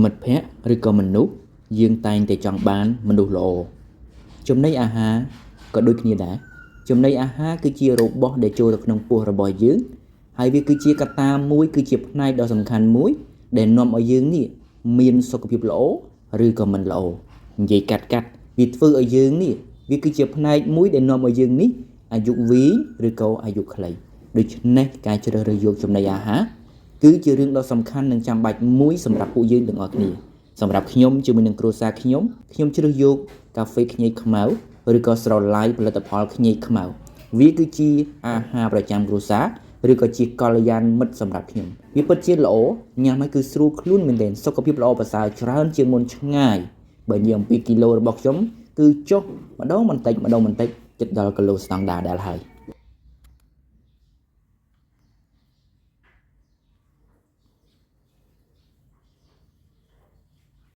មិត្តភក្តិឬក៏មនុស្សយើងតែងតែចង់បានមនុស្សល្អចំណីអាហារក៏ដូចគ្នាដែរចំណីអាហារគឺជារបស់ដែលចូលទៅក្នុងពោះរបស់យើងហើយវាគឺជាកត្តាមួយគឺជាផ្នែកដ៏សំខាន់មួយដែលនាំឲ្យយើងនេះមានសុខភាពល្អឬក៏មិនល្អនិយាយកាត់កាត់វាធ្វើឲ្យយើងនេះវាគឺជាផ្នែកមួយដែលនាំឲ្យយើងនេះអាយុវែងឬក៏អាយុខ្លីដូច្នេះការជ្រើសរើសយកចំណីអាហារ គឺជារឿងដ៏សំខាន់និងចាំបាច់មួយសម្រាប់ពួកយើងទាំងអស់គ្នាសម្រាប់ខ្ញុំជាមួយនឹងគ្រួសារខ្ញុំខ្ញុំជ្រើសយកកាហ្វេខ្ញីខ្មៅឬក៏ស្រឡាយផលិតផលខ្ញីខ្មៅវាគឺជាអាហារប្រចាំគ្រួសារឬក៏ជាកល្យាណមិត្តសម្រាប់ខ្ញុំវាពិតជាល្អញ៉ាំហើយគឺស្រួលខ្លួនមែនទែនសុខភាពល្អប្រសើរច្រើនជាងមុនឆ្ងាយបើនិយាយអំពីគីឡូរបស់ខ្ញុំគឺចុះម្ដងបន្តិចម្ដងបន្តិចជិតដល់គីឡូស្តង់ដារដែរហើយ។